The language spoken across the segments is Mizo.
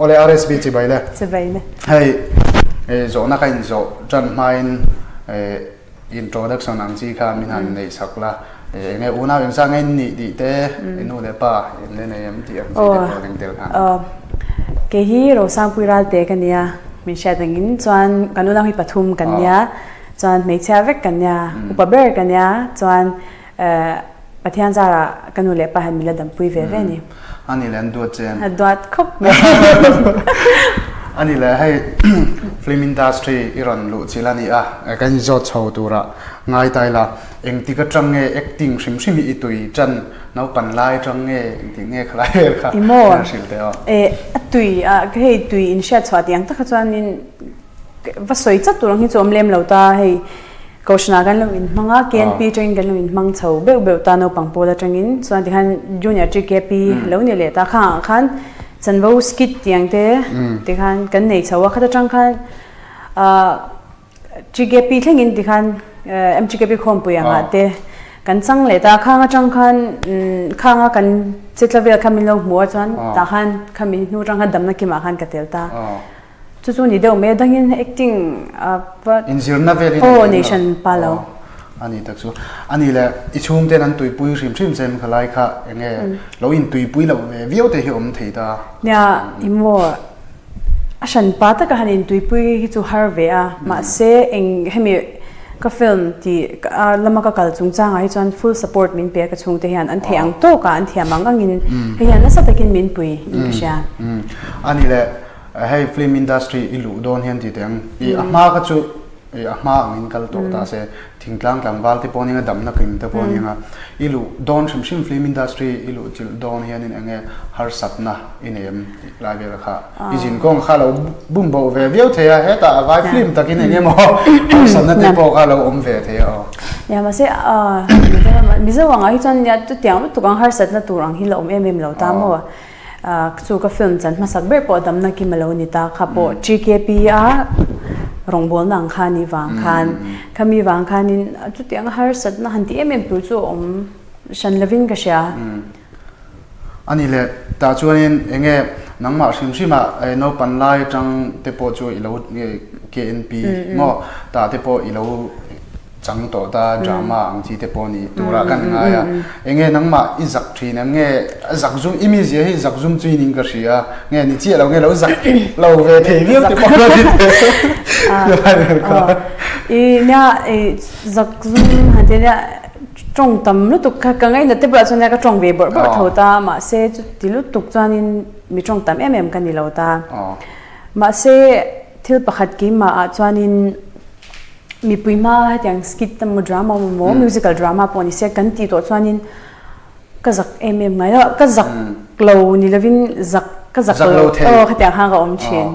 Awle RSB chibai le. Chibai le. Hei zawhna ka inzawh tan hmain introduction ang chi kha min han neih sak la. Enge unau engzah nge in nih tih te, i nu leh pa in le nei em tih ang chi te pawh eng tel khan. Kei hi Rosangpui Ralte ka nia, min hriat angin chuan kan unau hi pathum kan nia, chuan hmeichhia vek kan nia, upa ber ka nia, chuan Pathian zarah ka nu leh pa hian min la dampui ve ve a ni. A ni leh an duat che em? A duat khawp mai. A ni leh hei film industry i rawn luh chilh a ni a, kan inzawt chho turah ngai ta ila engtik atang nge acting hrim hrim hi i tui tan naupan lai atang nge engtik nge khalai vel kha I maw? ina hrilh teh aw. Eh a tui a hei tui inhriat chhuah tih ang tak kha chuanin va sawi chat tur ang hi chu awm lem lo ta hei. Kohhranah kan lo inhmang a, KNP atangin kan lo inhmang chho beuh beuh ta naupang pawl atangin chuan tikhan Junior TKP lo ni leh ta khangah khan chanvo skit tih ang te tikhan kan nei chho a, khat atang khan ah TKP thlengin tikhan MTKP khawmpui angah te kan chang leh ta, khang atang khan khanga kan chetla vel kha min lo hmu a chuan tah khan khami hnu atang khan damna kimah khan ka tel ta. Chu chu ni deuh mai a dangin acting a va Inzirna vel in aw nei hran pa lo. A ni tak chu. A ni le i chhungten an tuipui hrim hrim che em kha lai kha enge lo in tuipui loh ve viau te hi awm thei ta. Nia i maw a hran pa taka han in tuipui hi chu har ve a mahse eng hemi ka film tih lama ka kal chungchangah hi chuan full support min pe a ka chhungte hian an theih ang tawkah an thiam ang angin hei hian nasa takin min pui in ka hria. A ni le Hei film industry i luh dawn hian ti teh ang, i a hma kha chu i a hma angin kal tawh ta se, thingtlang tlangval te pawh nia damna kim te pawh nia, i luh dawn hrim hrim film industry i luh chilh dawn hianin eng nge harsatna i nei em tih lai vel kha i zinkawng kha lo bum boh ve viau thei a, hetah a vai film takin eng emaw harsatna te pawh kha lo awm ve thei a aw. Nia mahse Mizo angah hi chuan nia chutiang lutuk ang harsatna tur ang hi la awm em em lo ta maw? Chu ka film chan hmasak ber pawh damna kim a lo ni ta kha pawh TKP a rawngbawlna ang kha ni vang khan khami vang khanin chutiang harsatna han ti em em tur chu a awm hran lovin ka hria. A ni le, tah chuanin eng nge nangmah hrim hrimah naupan lai atang te pawh chu i lo KNP maw tah te pawh i lo Chang tawh ta drama ang chi te pawh ni turah kan ngai a, enge nangmah i zak thin em nge zak zum i mizia hi zak zum chin in ka hria nge ni chiah lo nge lo zak lo ve thei viau te pawh ni thei. I nia i zak zum han ti nia tawng tam lutuk kha ka ngaihna te bulah chuan nia ka tawng ve bawrh bawrh tho ta mahse chuti lutuk chuanin mi tawng tam em em ka ni lo ta mahse thil pakhat keimah ah chuanin Mipui hma hetiang skit emaw drama emaw musical drama pawh ni se kan tih tawh chuanin ka zak em em ngai lo a, ka zak lo ni lovin zak ka zak lo aw khatiang khan ka awm thin.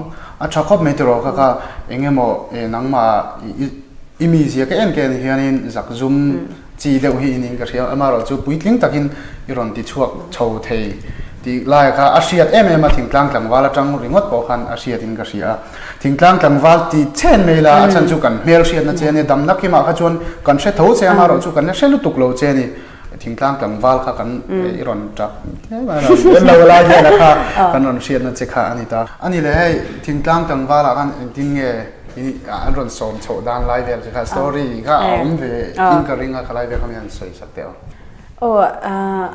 A tha khawp mai tiraw kha kha eng emaw nangmah i mizia ka en ka en hianin zak zum chi deuh hi inin ka hria amaherawhchu puitling takin i rawn ti chhuak chho thei tih lai kha a hriat em em a thingtlang tlangval atang ringawt pawh khan a hriatin ka hria a. Thingtlang tlangval ti chen mai la, a chhan chu kan hmel hriatna che a ni, damna kimah kha chuan kan hre tho che a, amaherawhchu kan la hre lutuk lo che a ni. Thingtlang tlangval kha kan i rawn tap tlem a, rawn lo lai hian a kha kan rawn hriatna che kha a ni ta. A ni le, hei thingtlang tlangvalah khan engtin nge an rawn sawm chhoh dan lai vel che kha story kha a awm ve in ka ring a, khalai vel kha mi han sawi sak teh aw. Aw,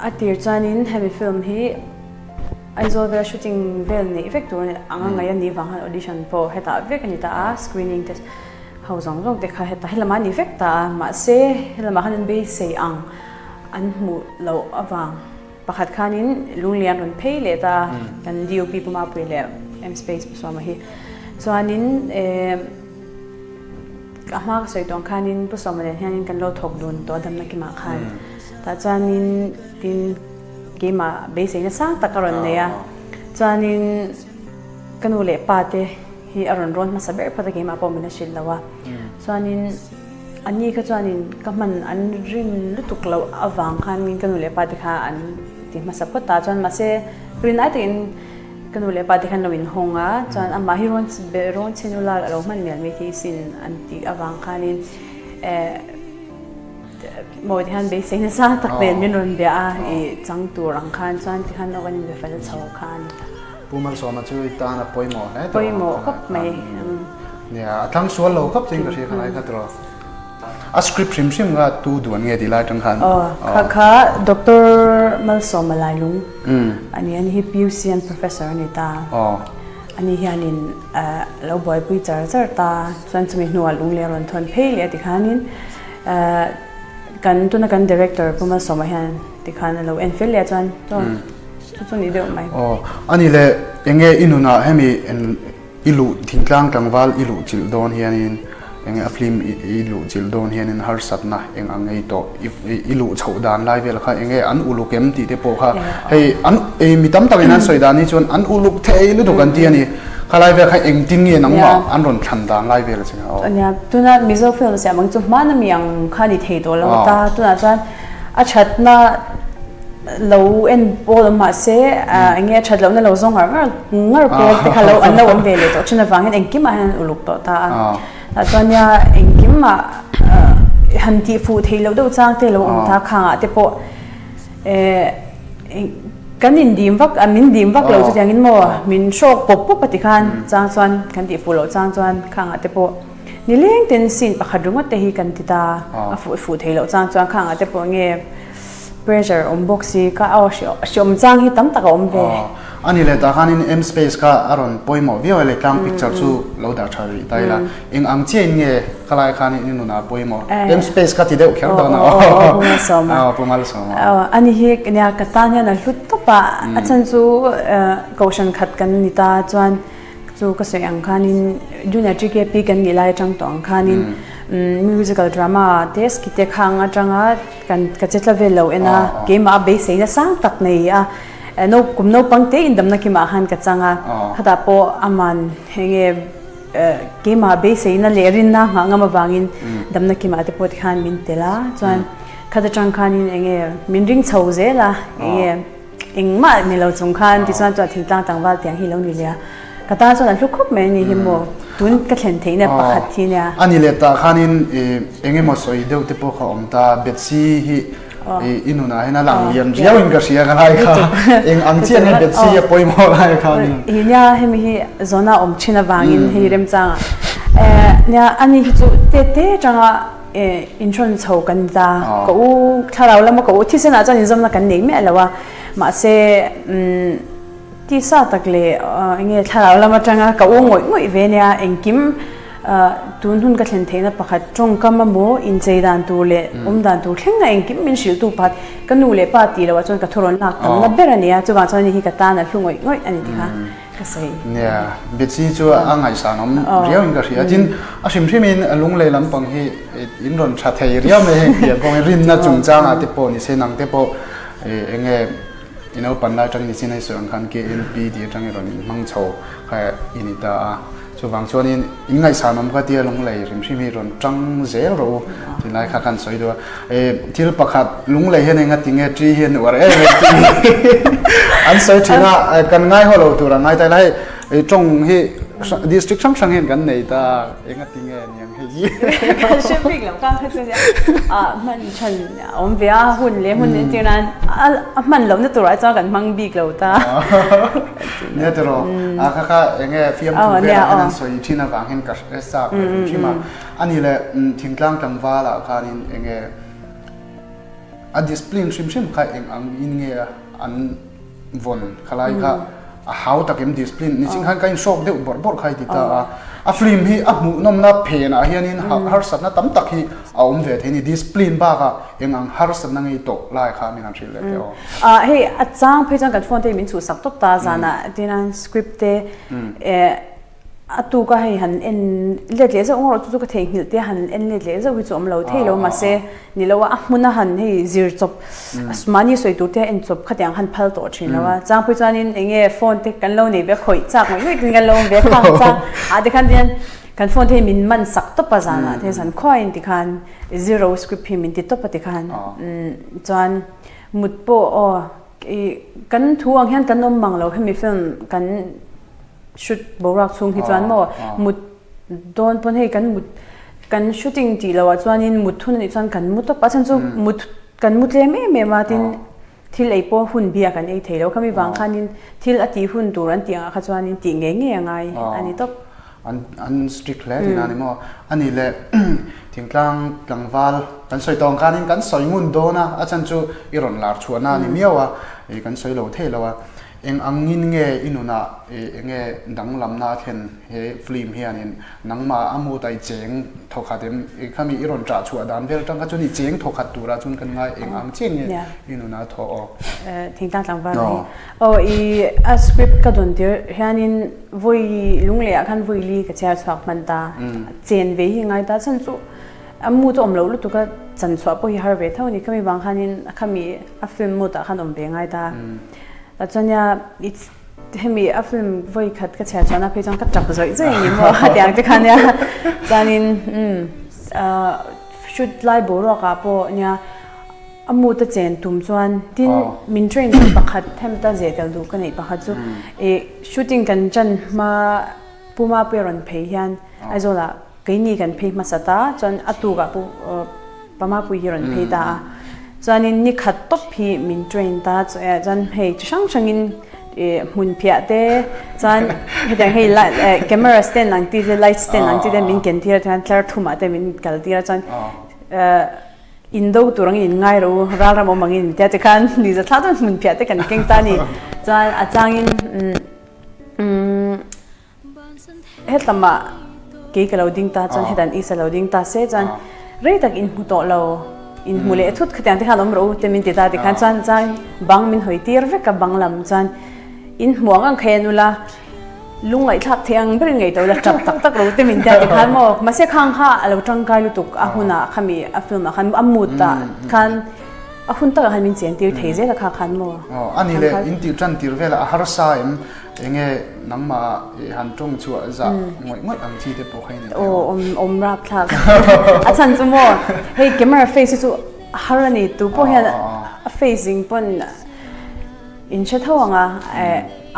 a tir chuanin hemi film hi Aizawl vela shooting vel neih vek tur anga ngaih a nih vang khan audition pawh hetah vek a ni ta a, screening te ho zawng zawng te kha hetah helamah a ni vek ta a, mahse helamah khan an beisei ang an hmuh loh avang pakhat khanin Lunglian rawn phei leh ta a, kan DOP Pu Mapui leh M Space Pu Sawma hi chuanin eh a hma ka sawi tawh ang khanin Pu Sawma nen hianin kan lo thawk dun tawh a damna kimah khan tah chuanin tin. Keimah beiseina sang tak a rawn nei a, chuanin ka nu leh pa te hi a rawn rawn hmasa ber phawt a, keimah pawh min la hrilh lo a, chuanin anni kha chuanin ka hman an rin lutuk loh avang khan ka nu leh pa te kha an ti hmasa phawt ta, chuan mahse rin ai takin ka nu leh pa te khan lo inhawng a, chuan amah hi rawn rawn chhe nula a lo hman mial mai thei sin an tih avang khanin eh. Mawi te hian beisei nasa tak nen min rawn bia a, i chang tur ang khan chuan tikhan aw kan inbe fel chho kha a ni ta. Pu Malsawma chu i tan a pawimawh hle tawh. Pawimawh khawp mai. Nia, a thlang sual lo khawp chuan ka hria kha lai kha tawh. A script hrim hrim kha tu duan nge tih lai atang khan. Aw, kha kha Doctor Malsawma Lailung a ni. Ani hi PUCN professor a ni ta. Aw. Ani hianin a lo buaipui char char ta. Chuan chumi hnuah lunglei a rawn thawn phei leh a tikhanin kan tuna kan director Pu Malsawma hian tikhan a lo en fel leh a chuan chu chu ni deuh mai. Aw, ani leh enge i nunah hemi i luh thingtlang tlangval i luh chilh dawn hianin enge a film i luh chilh dawn hianin harsatna eng ang ngei tawh i luh chhoh dan lai vel kha enge an uluk em tih te pawh kha hei an mi tam takin an sawi dan hi chuan an uluk thei lutuk an ti a ni. Khalai vel kha engtin nge nangmah an rawn thlan dan lai vel a che aw. Nia, tuna Mizo film siam ang chu hmana mi ang kha ni thei tawh lo ta. Tunah chuan a thatna lo en pawl awm mahse enge a that lohna lo zawng ngar ngar ngar pawl te kha lo an lo awm ve leh tawh thin avangin engkimah hian an uluk tawh ta a. Tah chuan nia engkimah han tih fuh theih loh deuh chang te lo awm ta khangah te pawh Kan indim vak a, min dim vak lo chutiangin maw min hrawk pawp pawp a ti khan chang chuan kan tih fuh loh chang chuan khangah te pawh nileng ten scene pakhat ringawt te hi kan ti ta a fuh fuh thei loh chang chuan khangah te pawh nge pressure awm bawk si ka aw hreawm chang hi tam tak a awm ve. A ni leh tah khanin M space kha a rawn pawimawh viau a leh tlang picture chu lo dah tha rih ta ila eng ang chiahin nge khalai khanin i nunah pawimawh M space kha ti deuh kher dawn a aw Pu Malsawma aw Pu Malsawma aw ani hi nia ka tan hian a hlut tawp a a chhan chu kohhran khat kan ni ta chuan chu ka sawi ang khanin junior TKP kan nih lai atang tawh ang khanin musical drama te skit te khang atanga kan ka che tla vel lo en a keimah a beiseina sang tak nei a. No kum naupang te indamna kimah khan ka chang a, khatah pawh aman enge keimah beiseina leh rinna nghah ngam avangin damna kimah te pawh tikhan min tel a, chuan khat atang khanin enge min ring chho zel a, enge engmah ni lo chung khan tichuan chuan thingtlang tlangval tiang hi lo ni leh a, ka tan chuan a hlu khawp mai a ni hi maw tun ka thlen theihna pakhat hi nia. A ni leh tah khanin engemaw sawi deuh te pawh kha awm ta, Betsy hi I nunah hian a lang lian riau in ka hria ka lai kha eng ang chiah nge Betsy a pawimawh lai kha ni. Hi nia hemi hi zawna awm thin avangin hei remchanga nia ani hi chu te te atanga inhrawn chho kan ni ta ka u thlarau lama ka u thisenah chuan inzawmna kan nei miah lo a mahse Tisa tak leh enge thlarau lam atanga ka u ngawih ngawih ve nia engkim tun hun ka thlen theihna pakhat tawngkam emaw inchei dan tur leh awm dan tur thleng a engkim min hrilhtu pakhat ka nu leh pa tih loh ah chuan ka thurawn lak tamna ber a ni a chuvang chuan ani hi ka tan a hlu ngawih ngawih a ni tih kha ka sawi. Nia, Betsy chu a ngaihsanawm riau in ka hria tin a hrim hrim in lunglei lampang hi in rawn tha thei riau mai heng pian kawng hi rinna chungchangah te pawh ni se nang te pawh enge I naupan lai atangin i chin hei sawi ang khan KNP tih atangin rawn inhmang chho kha i ni ta a. Chuvang chuanin in ngaihsanawm kha tia lunglei hrim hrim hi rawn tang zel rawh u tih lai kha khan sawi duh a. Thil pakhat lunglei hian enga tinge ṭi hi an uar em em tih an sawi thin a, kan ngaihaw lo tur a ngai ta ila hei tawng hi district hrang hrang hian kan nei ta enga tinge ni ang hei hi. Kan hre bik lo kha kha chu nia hman than a awm ve a hun leh hmun entir nan a hman lohna turah chuan kan hmang bik lo ta. Nia tiraw a kha kha enge fiamthu velah hian an sawi thin avang hian ka hre chak ve hrim hrim a. Ani leh thingtlang tlangval ah khanin enge a discipline hrim hrim kha eng ang in nge an vawn khalai kha a hau takin discipline ni ching khan ka in hrawk deuh bawrh bawrh kha i ti ta a a film hi a hmuhnawmna phenah hianin harsatna tam tak hi a awm ve thei ni discipline bakah eng ang harsatna ngei tawh lai kha min han hrilh leh teh aw. Ah hei a chang phei chuan kan phone te hi min chhuhsak tawp ta zanah tihian script te eh A tuk a hei han en let leh zauh ngawrh chu chu ka theihnghilh te han en let leh zauh hi chu awm lo thei lo mahse ni lo a a hmun a han hei zir chawp mahni sawi tur te a en chawp khatiang han phal tawh thin lo a changpui chuanin eng nge phone te kan lo nei ve a khawih chak ngawih ngawih tin kan lo awm ve a khang chang ah tikhan hian kan phone te hi min man sak tawp a zanah te zan khuaiin tikhan zero script hi min ti tawp a tikhan chuan mut pawh aw kan thu ang hian kan awm mang lo hemi film kan Shoot boruak chhung hi chuan maw mut dawn pawn hei kan mut kan shooting tih loh ah chuanin mut hun anih chuan kan mu tawp a chhan chu mut kan mu tlem em em a tin Thil ei pawh hun bia kan ei thei lo. Khami vang khanin thil a tih hun tur an tih angah kha chuanin tih ngei ngei a ngai a ni tawp. An an strict hle tihna a ni maw? A nih leh thingtlang tlangval kan sawi tawng khanin kan sawi ngun dawn a, a chhan chu i rawn lar chhuahna a ni miau a, kan sawi lo thei lo a. Eng angin nge i nunah eng nge danglamna a thlen he film hianin nangmah a mood a i cheng thawkhat em? Khami i rawn ṭah chhuah dan vel ṭang kha chuan i cheng thawkhat turah chuan kan ngai eng ang chiah nge i nunah a thawh aw? Thingtlang tlangval hi aw i a script ka dawn tir hianin vawi lungleh ah khan vawi li ka chhiar chhuak hman ta chen ve hi ngai ta chhan chu a mood a awm loh lutuk a chan chhuah pawh hi har ve tho a ni khami vang khanin khami a film mood ah khan awm ve ngai ta. Chuan nia hemi a film vawi khat ka chhiar chuan a phei chuan ka tap zawih zawih a ni maw hetiang te kha nia. Chuanin umm shoot lai boruak ah pawh nia a mood a chen tum chuan tin min train dan pakhat hemi tan zeh tel duh ka neih pakhat chu ih shooting kan chan hma Puma pawh a rawn phei hian Aizawl ah Keini kan phei hmasa ta, chuan a tukah pawh Pamapui hi rawn phei ta a, chuanin ni khat tawp hi min train ta, chuan hei chi hrang hrangin hmun phiah te, chuan hetiang hei camera stand ang chi te, light stand ang chi te min ken tir a, chuan tlar thumah te min kal tir a, chuan indo tur angin in ngai rawh u, ral ram awm angin min tia tikhan ni za thla chuan hmun phiah te kan keng ta a ni, chuan a changin umm. Hetlamah kei ka lo ding ta chuan hetan Isa lo ding ta se chuan rei tak inhmu tawh lo, inhmu leh thut khatiang te khan awm rawh u te min ti ta tikhan chuan chuan bang min hawi tir vek a bang lam chuan inhmu ang ang kha en ula lungngaihthlak thei ang berin ngei tawh ula tap tak tak rawh u te min ti a tikhan maw mahse khang kha a lo tangkai lutuk a hunah khami a film ah khan a mood ah khan a hun takah khan min chen tir thei zel a kha khan maw. Aw a ni leh in tih tan tir velah a harsa em? Enge nangmah i han tawng chhuah zah ngawih ngawih ang chi te pawh kha i nei thei ang. Aw awm rap thlak. A chhan chu maw hei camera face hi chu a har a ni tu pawh hian a face in pawn in hre tho ang a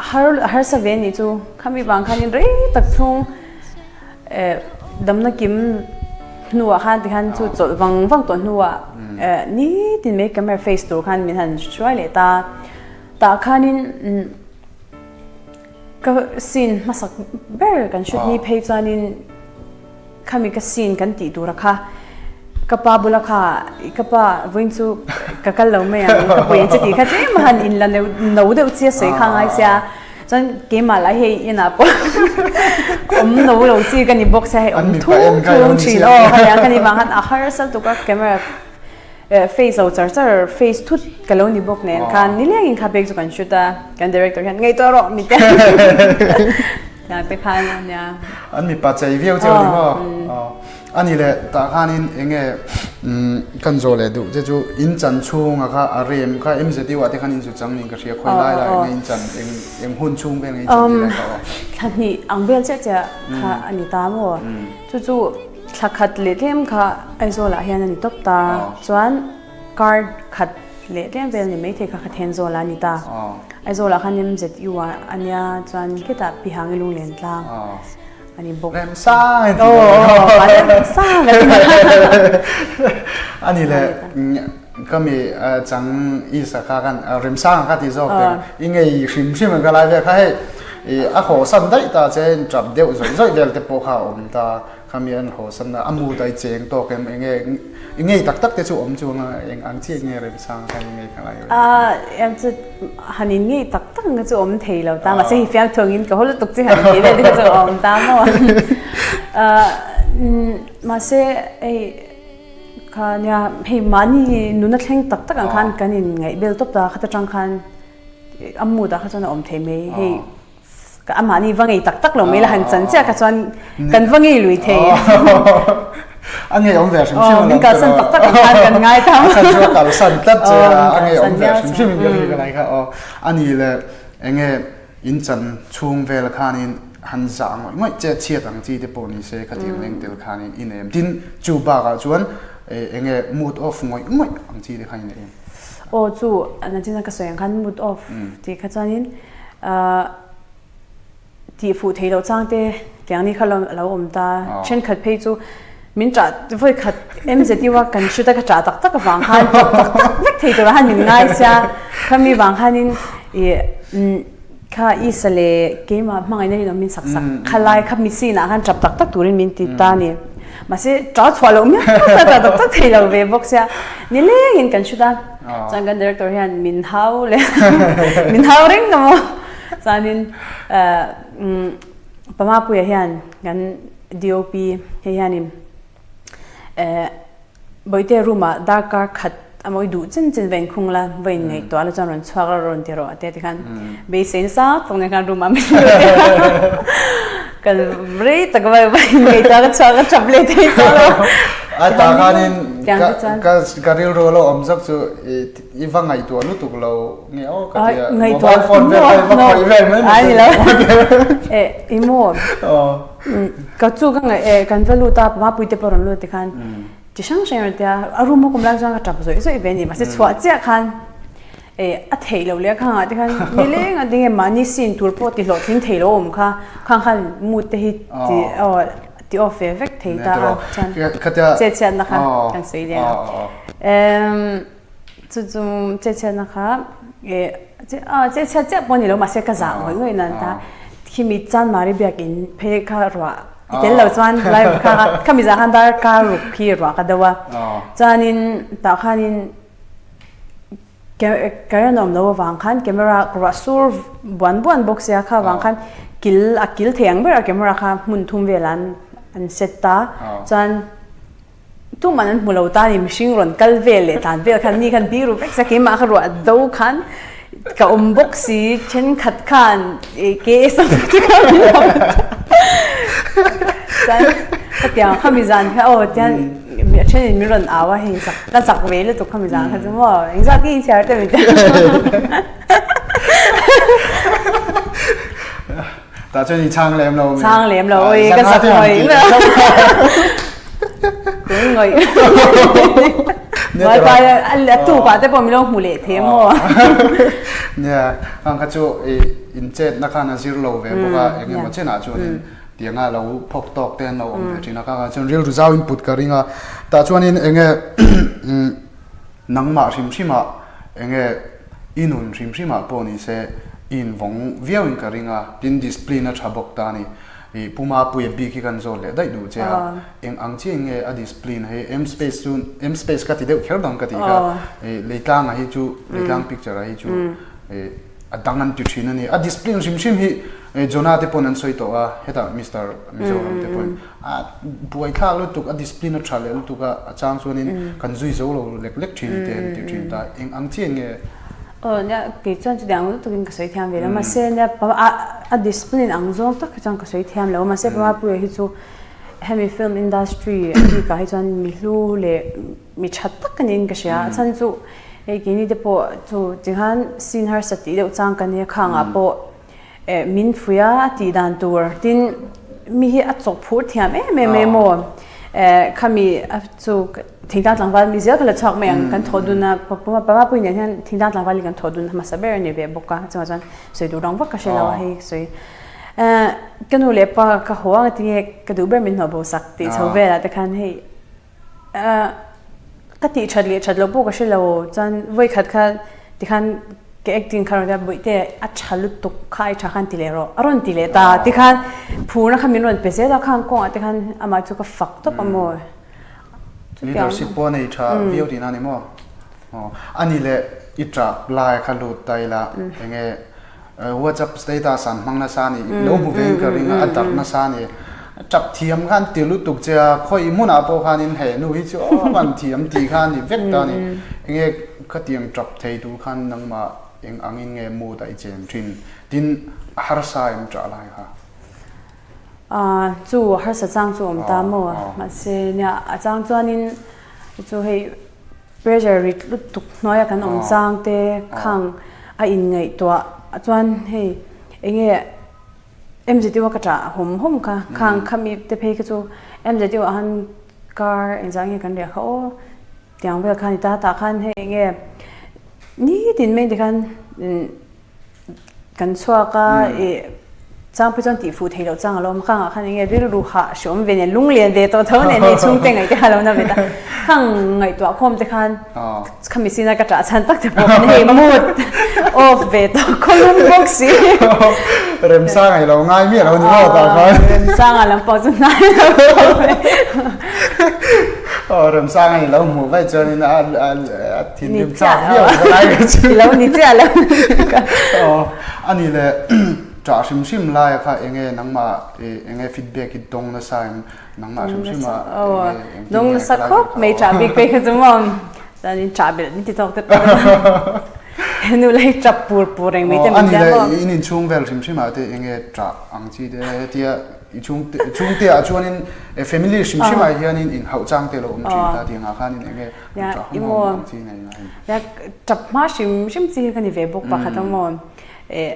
a har a harsa ve anih chu khami vang khanin rei tak chhung damna kim hnuah khan tikhan chu chawlh vang vang tawh hnuah nitin mai camera face tur khan min han hruai leh ta. Tah khanin ka scene hmasak ber kan shoot ni phei chuanin khami ka scene kan tih tura kha ka pa bula kha ka pa vawiin chu ka kal lo mai ang ka pawih ang che tih kha tlem a han in la no deuh chi a sawi kha a ngai sia chuan keimah lah hei inah pawh awm no lo chi ka ni bawk sia hei awm thung thung thin aw khatiang ka ni vang khan a harsa lutuk a camera Face lo char char face thut ka lo ni bawk nen khan nilengin kha bag chu kan shoot a, kan director hian ngaihtuah rawh mi te tiang te khan a nia. An mipa chei viau cheu ni maw? A ni leh tah khanin eng nge kan zawh leh duh che chu in chan chhunga kha a rem kha MZU ah te khan in zu chang niin ka hria khawi lai lai eng nge in chan eng eng hun chhung vel nge in chan tih lai kha aw. Thla hnih ang vel chiah chiah kha a ni ta maw? Chu chu Thla khat leh tlem kha Aizawl ah hian a ni tawp ta. Chuan card khat leh tlem vel ni maithei kha Khathenzawl ah a ni ta. Aizawl ah khan MZU ah a nia chuan khitah Pihangi Lunglen tlang a ni bawk. Remsang a ti bawk. Remsang a ti bawk. A ni le ka mi chang Isa kha khan Remsang kha ti zawk teh i ngei hrim hrim ang ka lai vel kha hei a hawhsan daih ta che tap deuh zawih zawih vel te pawh kha a awm ta. Khami an hawsan a, a mood a i cheng tawk em? Eng nge i ngei tak tak te chu awm chuang a, eng ang chiah nge Remsang kha i ngei kha lai A, em chu han in ngei tak tak ang kha chu awm thei lo ta, mahse hi fiam thawngin ka haw lutuk chi han tih vel te kha chu a awm ta maw? A, mahse hei kha nia hei mahni nuna thleng tak tak ang khan kan in ngaih bel tawp ta, khata tang khan a mood ah kha chuan a awm thei mai hei. Ka amahni va ngei tak tak lo mai la han chan chiah kha chuan kan va ngei lui thei. A ngei awm ve hrim hrim a. Min kalsan tak tak ang khan kan ngai tham. A chu a kalsan tlat che a, a ngei awm ve hrim hrim in ka hria ka lai kha aw. A ni le enge in chan chhung vel khanin han zah ngawih ngawih che chhiat ang chi te pawh ni se khatiang leng tel khanin i nei em. Tin chu bakah chuan enge mood off ngawih ngawih ang chi te kha i nei em. Aw chu nachina ka sawi ang khan mood off tih kha chuanin Tih fuh theih loh chang te tiang ni kha a lo awm ta. Thenkhat phei chu Min ṭah vawi khat MZU a kan shoot a ka ṭah tak tak avang khan ṭap tak tak vek thei tura han min ngai sia. Khami vang khanin ih kha Isa leh keimah hmangaihna rinawm min sak sak kha lai kha mi scene ah khan ṭap tak tak turin min ti ta a ni. Mahse ṭah chhuah loh miah miah ta ṭah tak tak thei lo ve bawk sia. Nilengin kan shoot a, chuan kan director hian min hau leh min hau reng a maw. Chuanin Pamapuia hian kan DOP hei hianin eh Bawihte room ah darkar khat a mawi duh chen chen va inkhung la, va inngaihtuah la chuan rawn chhuak la rawn ti rawh a tia tikhan beisei nasa tak nen khan room ah min lut a kan rei tak va va inngaihtuah ka chhuak ka tap leh thei tawh lo. A tah khanin ka ka rilru lo awm zawk chu i va ngaihtuah lutuk lo nge aw ka tia mobile phone vel kha i va khawih vel mai mai ni lo eh i maw Ka chu ka ngaih eh kan va lut a Mapui te pawh rawn lut tikhan chi hrang hrang rawn tia a room a kum lai chuan ka tap zawih zawih ve a ni mahse chhuah chiah khan eh a theih loh leh a khangah te khan nileng a tinge mahni scene tur pawh ti hlawhtling thei lo awm kha khang khan mood te hi ti aw ti off ve vek thei ta a chuan chet chhiatna kha kan sawi leh a emm. Chu chu chechhiatna kha eh chechhiat chiah pawh a ni lo mahse ka zah ngawih ngawih nan ta khimi Chanmari biakin phei kha ruah i tel lo chuan lai kha khami zah khan dar kar ruk khi ruah ka do a chuanin tah khanin current awm lo avang khan camera ruah sur buan buan bawk sia kha avang khan kil a kil thei ang ber a camera kha hmun thum velah an set ta chuan. Tuman an hmu lo ta ni mihring rawn kal vel leh tlan vel khan mi khan bi ru vek se keimah kha ruah do khan ka awm bawk si thenkhat khan KS ang te kha min lo chuan hetiang khami zan kha aw tian a thenin min rawn au a hei zak ka zak ve lutuk khami zan kha chu maw engzat nge inchhiar te min ti Tah chuan i chhang lem lo mi? Chhang lem lo oi ka zak ngawih Kun ngawih. Mai pa a tu pa te pawh min lo hmu leh the maw. Nia, ang kha chu i in chet na khan a zir lo ve bawk a, eng emaw chenah chuanin tianga lo phawk tawk te an lo awm ve thin a, kha kha chuan rilru zau in put ka ring a. Tah chuanin enge nangmah hrim hrimah enge I nun hrim hrimah pawh ni se i invawng viau in ka ring a, tin discipline a tha bawk ta a ni. I Pu Mapuia bik hi kan zawt leh daih duh che a, eng ang chiah in nge a discipline hei M space chu M space ka ti deuh kher dang ka tih kha, i Leitlanga hi chu Leitlang picture ah hi chu i a dang an ti thin a ni. A discipline hrim hrim hi Jonah te pawn an sawi tawh a, hetah Mister Mizoram te pawhin A buaithlak lutuk, a discipline a tha leh lutuk a, a chang chuanin kan zui zo lo lek lek thin te an ti thin ta, eng ang chiah nge? Aw nia, kei chuan chutiang lutukin ka sawi thiam ve lo, mahse nia a a discipline ang zawng tak hi chuan ka sawi thiam lo, mahse Pamapuia hi chu hemi film industry a bikah hi chuan mi hlu leh mi tha tak a niin ka hria, a chhan chu hei keini te pawh chu tikhan scene harsa tih deuh chang ka nia khangah pawh Eh min fuih a, a tih dan tur tin mi hi a chawk phur thiam em em em aw. Eh khami a chu thingtlang tlangval mi zel kha la chhuak mai ang kan thawh dun a papa pui nen hian thingtlang tlangval hi kan thawh dun hmasa ber a ni ve bawk a chuvang chuan sawi duh rang vak ka hre lo a hei sawi. Eh ka nu leh pa ka haw ang tinge ka duh ber min hnawh bo sak tih chho velah te khan hei eh Ka tih that leh that loh pawh ka hre lo chuan vawi khat kha tikhan ka acting kha rawn tia Bawihte a tha lutuk kha ai tha khan ti leh rawh a rawn ti leh ta tikhan phurna kha min rawn pe zel a khang kawngah te khan amah chu ka fak tawp a maw. Leadership pawh a nei tha viau tihna a ni maw? Aw a ni leh i tap lai kha lut ta ila enge WhatsApp status an hmang nasa a ni, lo hmu ve in ka ring a, a darh nasa a ni. Tap thiam khan ti lutuk che a, khawi hmunah pawh khanin he nu hi chu aw an thiam tih kha a ni vek ta a ni. Enge khatiang tap thei tur khan nangmah eng angin nge mood ah i chen thin? Tin, a harsa em tah lai kha? Chu harsa chang chu awm ta maw? Mahse nia a chang chuanin chu hei Pressure rit lutuk hnuaia kan awm chang te khang a inngaihtuah chuan hei enge MZU a ka ṭah hawm hawm kha khang khami te phei kha chu MZU ah khan car engzah nge kan riah kha aw tiang vel kha a ni ta tah khan hei enge nitin mai tikhan kan chhuak a ih. Chang phei chuan tihfuh theih loh chang a lo awm khangah khan enge rilru hah hreawm ve nen lunglen ve tawh tho nen hei chhungte ngaih te kha a lo na ve ta. Khang ngaihtuah khawm te khan khami sina ka ṭah chhan tak te pawh khan hei mood off ve tawh khawlum bawk si. Remsanga i lo ngai miah lo ni maw tah khan. Remsanga lam pawh chu hnai lo khawp mai. Aw Remsanga i lo hmuh vaih chuanin a thinrim chak viau ka ngai ka chu. I lo ni chiah lo. Aw a ni le. Ṭah hrim hrim laia kha enge nangmah enge feedback i dawng nasa em? Nangmah hrim hrim ah enge engtin Dawng nge nasa ka lai khawp kha mai aw. ṭah bik phei kha chu maw chuanin ṭah belh min ti tawk te pawh henu lai ṭap pur pur reng mai te Aw min ani tia le maw. In inchhung vel hrim hrim ah te enge ṭah ang chi te hetia i chhungte chhungte ah chuanin family hrim hrim ah hianin inhauh chang te lo awm ṭhin ta tiang ah khanin enge ṭah hawm hawm ang chi nei ngai. Ya ṭap hma hrim hrim chi hi ka ni ve bawk pakhat a maw eh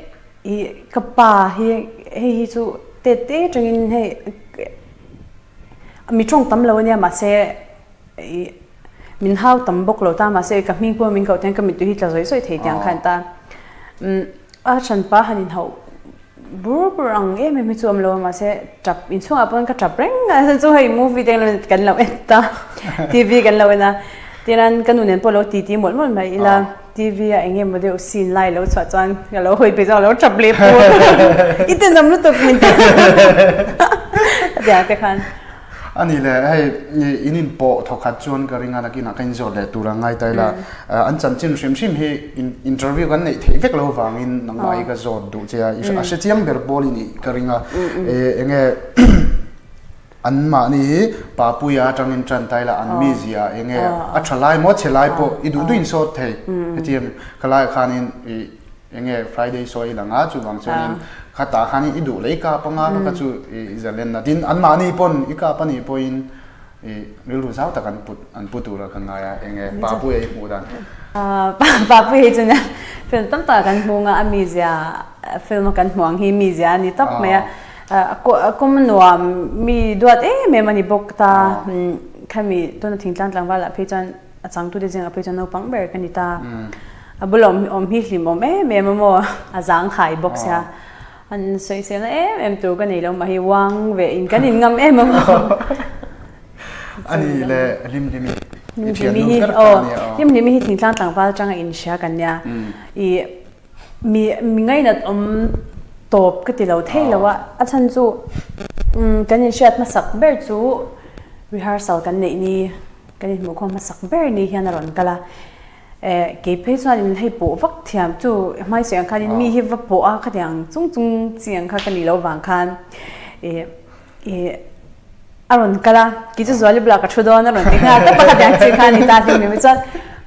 I ka pa hi hei hi chu tet te atangin hei mi tawng tam lo ania mahse i min hau tam bawk lo ta mahse ka hming pawh min koh ten ka mittui hi tla zawih zawih thei tiang khan ta a hranpa han inhauh bur bur ang em em hi chu awm lo a mahse tap inchhungah pawn ka tap reng a chu hei movie te kan lo en ta TV kan lo en a tihian ka nu nen pawh lo titi mawlh mawlh mai ila. TV a eng emaw deuh scene lai lo chhuah chuan ka lo hawi phei chuan ka lo tap leh pur i tenawm lutuk min ti hetiang te khan. A ni le, hei in inpawh thawkhat chuan ka ring a nakinah ka inzawt leh tur a ngai ta ila an chanchin hrim hrim hi interview kan neih theih vek lo vangin nangmah hi ka zawt duh che a, a hrechiang ber pawl i nih ka ring a, enge An mahni hi Papuia atangin tan ta ila an mizia eng nge a tha lai maw chhe lai pawh i duh duhin sawt thei hetiang khalaiah khanin i eng nge Friday sawi i lang a chuvang chuanin khatah khanin i duh leh i kap anga kha chu i zalen a tin an mahni pawn i kap anih pawhin i rilru zau tak an put an pu tura ka ngai a eng nge Papuia i hmuh dan. Papuia hi chuan film tam tak kan hmu anga a mizia film a kan hmuh ang hi mizia a ni tawp mai a. A kawm nuam mi duat em em a ni bawk ta. Khami tuna thingtlang tlangval ah phei chuan a changtute zingah phei chuan naupang ber ka ni ta. A bula awm awm hi hlim awm em em a maw? A zang khai bawk sia. An sawiselna em em tur ka nei lo mah hi uang ve in kan in ngam em a maw? A ni le hlim hlimi i thiannu ber kha a nia aw. Hlim hlimi hi thingtlang tlangval atanga inhria kan nia. I Mi mi ngainat awm tawp ka ti lo thei lo a, a chhan chu kan inhriat hmasak ber chu rehearsal kan neih ni, kan inhmuh khawm hmasak ber ni hian a rawn kal a. Eh kei phei chuan in hei pawh vak thiam chu hmaisawi ang khanin mi hi va pawh a khatiang chung chung chi ang kha ka nih loh vang khan eh Ih a rawn kal a, kei chu Zuali bulah ka thu dawn a rawn ti nghal tawp a, khatiang chi kha a ni ta hlim hlim chuan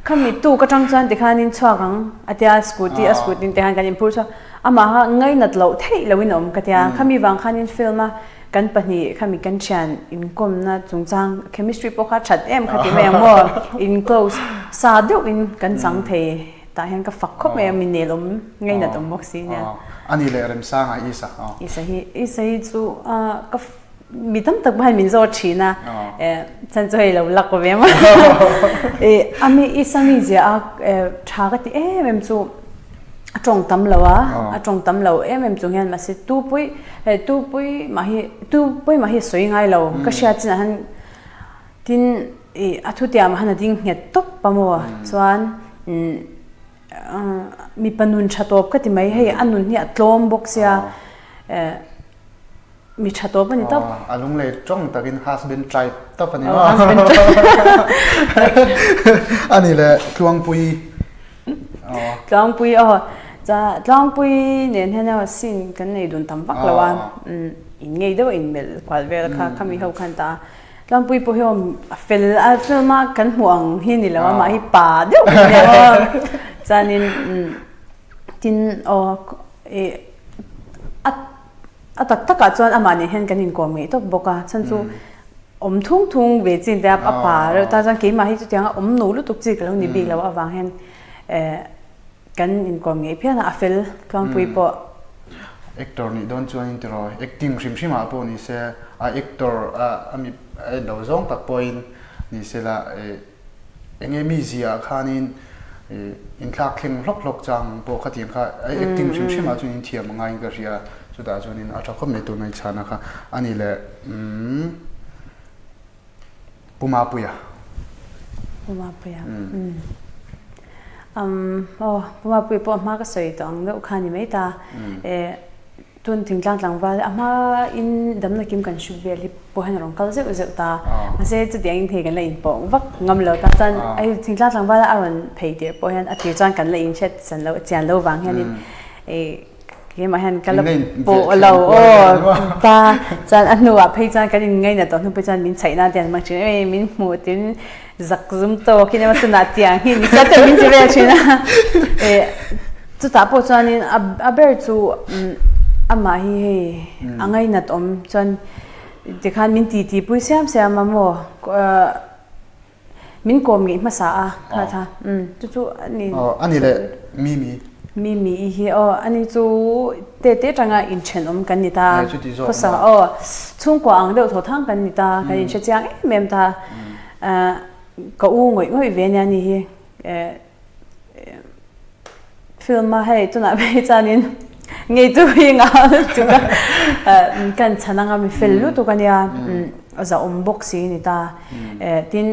khami tuk atang chuan tikhanin chhuak ang a tia scooty a scooty te khan kan inphur chhuak amaha ngainat loh theih lohin a awm ka tia khami vang khanin film a kan pahnih khami kan thian inkawmna chungchang chemistry pawh kha that em kha ti mai ang maw in close sa deuhin kan chang thei tah hian ka fak khawp mai a mi nel awm ngainat awm bawk si nia. A ni leh Remsanga Isa aw. Isa hi Isa hi chu ka mi tam tak hian min zawt thin a chan chu hei lo lak ve maw a mi Isa mi zia a tha ka ti em em chu a tawng tam lo a a tawng tam lo em em chung hian mahse tu pui tu pui mah hi tu pui mah hi a sawi ngai lo ka hriat chinah hian tin a thutiam ah hian a ding nghet tawp a maw chuan Mipa nun tha tawp ka ti mai hei a nun hi a tlawm bawk sia mi tha tawp a ni tawp. A lung leh tawng takin husband tribe tawp a ni maw? Husband tribe. A ni le Tluangpui. Tluangpui aw Tluangpui nen hian aw scene kan nei dun tam vak lo a in ngei deuh a in melh kual vel kha khami ho khan ta a. Tlangpui pawh hi awm a fel a film a kan hmuh ang hi ni lo a mah hi pa deuh a nia aw chuanin tin aw ih a a tak takah chuan amah nen hian kan inkawm ngei tawp bawk a chhan chu awm thung thung ve chin te a pa reuh ta chuan keimah hi chutiang a awm no lutuk chi ka lo ni bik lo avang hian eh Kan inkawm ngei phian a, a fel Tluangpui pawh. Actor nih dawn chuan in tiraw, acting hrim hrim ah pawh ni se, a actor a mi a en lo zawng tak pawhin ni se la eng nge mi zia ah khanin inthlak thleng hlawk hlawk chang pawh khatiang kha acting hrim hrim ah chuan in thiam a ngaiin ka hria. Chutah chuanin a tha khawp mai tuna i chhana kha a ni leh umm Pu Mapuia. Pu Mapuia umm umm aw Pu Mapuia pawh hma ka sawi tawh ang deuh kha a ni mai ta eh tun thingtlang tlangval a hma in damna kim kan hrut vel hi pawh hian a rawn kal zeuh zeuh ta mahse chutiang in hei kan la inpawh vak ngam lo ta chuan hei thingtlang tlangval a rawn phei tirh pawh hian a tir chuan kan la inhriat san loh chian loh vang hianin eh Keimah hian ka la pawh lo aw ta chuan a hnuah phei chuan kan inngaina tawh hnu phei chuan min chhaih nan te an hmang thin em min hmuh tin zak zum tawk in emaw chunah tiang hi ni sa te min ti vel thin a eh chutah pawh chuanin a ber chu amah hi hei a ngainat awm chuan tikhan min titi pui siam siam a maw Min kawm ngeih hmasa a kha tha umm chu chu a ni. Aw a ni leh Mimi. Mimi i hi aw a ni chu te te tanga inthenawm kan ni ta khawsa aw chhungkua ang deuh thaw thang kan ni ta kan inhre chiang em em ta ka u ngawih ngawih ve ania ni hi eh Film a hei tunah phei chuanin ngei chu hi nga lutuk a kan chhan anga mi fel lutuk ania a zahawm bawk si ni ta tin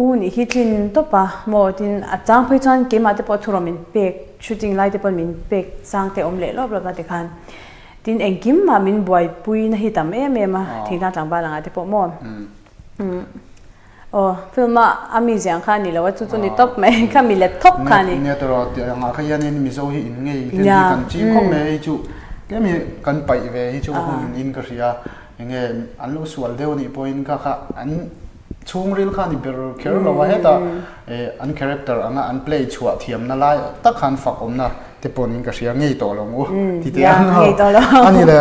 u nih hi tlin tawp a maw tin a chang phei chuan keimah te pawh thuraw min pek shooting lai te pawh min pek chang te awm leh lawp lawp a tikhan tin engkim mah min buaipui na hi tam em em a thingtlang tlangval angah te pawh maw. Aw, film a a mi ziang kha a ni lo a, chu chu ni tawp mai, kha mi let thawp kha a ni. Nia tawrh a, tih angah kha hianin Mizo hi in ngei hlen hi kan ching khawp mai hei chu tlem hi kan paih ve hi chu hun in ka hria, enge an lo sual deuh anih pawhin kha kha an chhungril kha a ni ber kher lo a, hetah an character anga an play chhuah thiamna lai tak khan fak awmna te pawh niin ka hria, ngei tawh lo ang u ti teh ang a ni le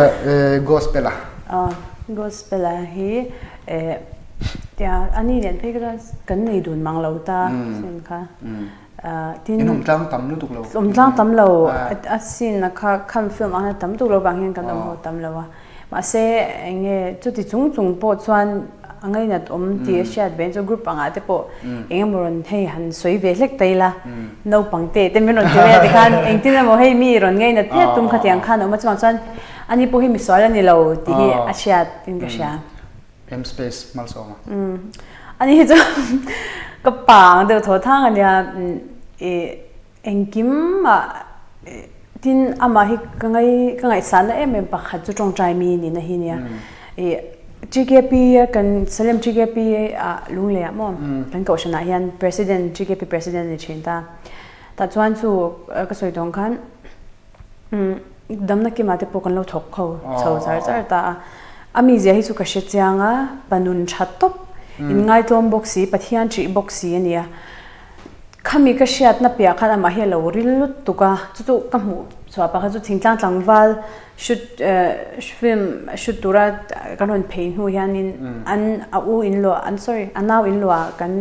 gospel a. Aw, gospel a hi Eh tia a ni nen phei kha chuan kan nei dun mang lo ta sin kha. Tin In awm tlang tam lutuk lo. Awm tlang tam lo a sin a kha kham film ang hian tam tuk lo vang hian kan awm ho tam lo a. Mahse eng nge chuti chung chung pawh chuan a ngainat awm tih a hriat ve chu group angah te pawh eng emaw rawn hei han sawi ve hlek ta ila naupang te te min rawn ti mai a tikhan engtin emaw hei mi rawn ngainat phiat tum khatiang khan a awm a chuvang chuan ani pawh hi misual a ni lo tih hi a hriat in ka hria. M space malsawm a. Ani hi chu ka pa ang deuh thaw thang ania i engkim ah tin amah hi ka ngai ka ngaihsan na em em pakhat chu tawngtai mi nihna hi nia i TKP kan Salem TKP ah Lunglei ah maw kan kohhran ah hian president TKP president a ni thin ta tah chuan chu ka sawi tawng khan Damna kima te pawh kan lo thawk kho chho char char ta a. A mizia hi chu ka hre chiang a, pa nun tha tawp, in ngaitlawm bawk si, Pathian ṭih bawk si a nia. Khami ka hriatna piah khan amah hi a lo ril lutuk a, chu chu ka hmuh chhuah pakhat chu thingtlang tlangval shoot film shoot tura kan rawn phei hnu hianin an a u in luah an sorry a nau in luah kan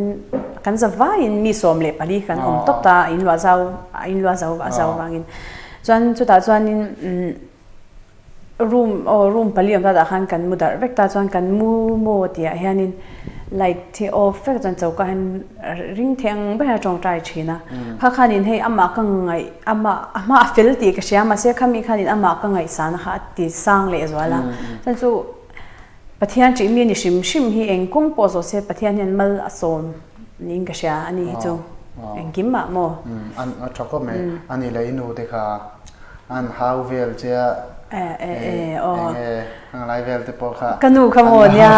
kan za vaiin mi 14 kan awm tawp ta a in luah zau a in luah zau a zau vangin. Chuan chutah chuanin room aw room pali awm tah khan kan mu darh vek ta chuan kan mu maw tih ah hianin light hi off vek chuan choka hian ring thei ang ber hian a tawngtai thin a kha khanin hei amah ka ngaih amah a hma a fel tih ka hria mahse khami khanin amah ka ngaihsan a kha a ti sang leh zual a chuan chu Pathian ṭih mi a ni hrim hrim hi eng kawng pawh zawh se Pathian hian mal a sawm niin ka hria a ni hi chu engkim mah maw? An a ṭha khawp mai. A ni leh i nu te kha an hau vel che a eng nge a lai vel te pawh kha. Ka nu kha maw nia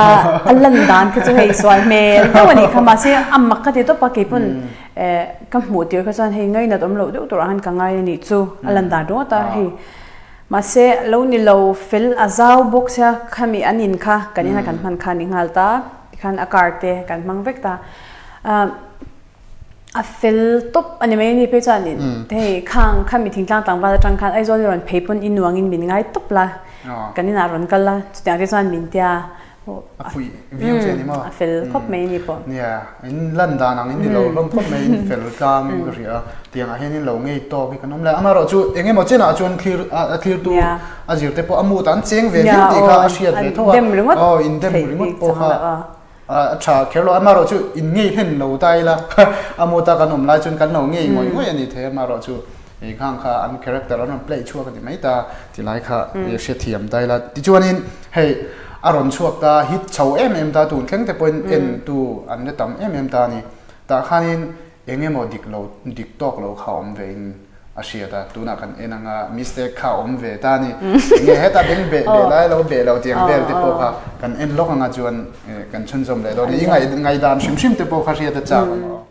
a lan dan kha chu hei sual hmel deuh a nih kha mahse a mak ka ti tawp a kei pawn ka hmuh tir kha chuan hei ngainat awm loh deuh tur ah khan ka ngai a nih chu a lan dan ringawt a hei Mahse, lo ni lo fel a zau bawk sia, khami an in kha kan ina kan hman kha a ni nghal ta, tikhan a car te kan hmang vek ta. A fel tawp a ni mai a ni phei chuan hei khang khami thingtlang tlangval atang khan Aizawl hi rawn phei pawn i nuangin min ngai tawp la, kan inah rawn kal la, chutiang te chuan min tia. A fuih viau che a ni maw? A fel khawp mai a ni pawh. Nia, in lan dan ang in ni lo hlawm khawp mai in fel tlang in ka hria a, tiang ah hian in lo ngei tawk hi kan awm le. Amaherawh chu eng emaw chenah chuan thlir a thlirtu a zir te pawh a mood ah an cheng ve viau tih kha a hriat ve tho a. Aw in dem ringawt pawh kha a tha kher lo. Amaherawh chu in ngei hlen lo ta ila a mood a kan awm lai chuan kan lo ngei ngawih ngawih a ni thei. Amaherawh chu. Khang kha an character an rawn play chhuak a ti mai ta ti lai kha hrethiam ta ila. Tichuanin hei a rawn chhuak ta hit chho em em ta tun thleng te pawhin en tu an la tam em em ta a ni. Tah khanin eng emaw dik lo dik tawk lo kha awm ve in a hriat a, tunah kan en anga mistake kha awm ve ta a ni. Enge heta beng beh beh lai lo beh lo tiang vel te pawh kha kan en lawk anga chuan kan chhunzawm leh dawn a ni. I ngaihdan hrim hrim te pawh kha hriat a chak ang aw.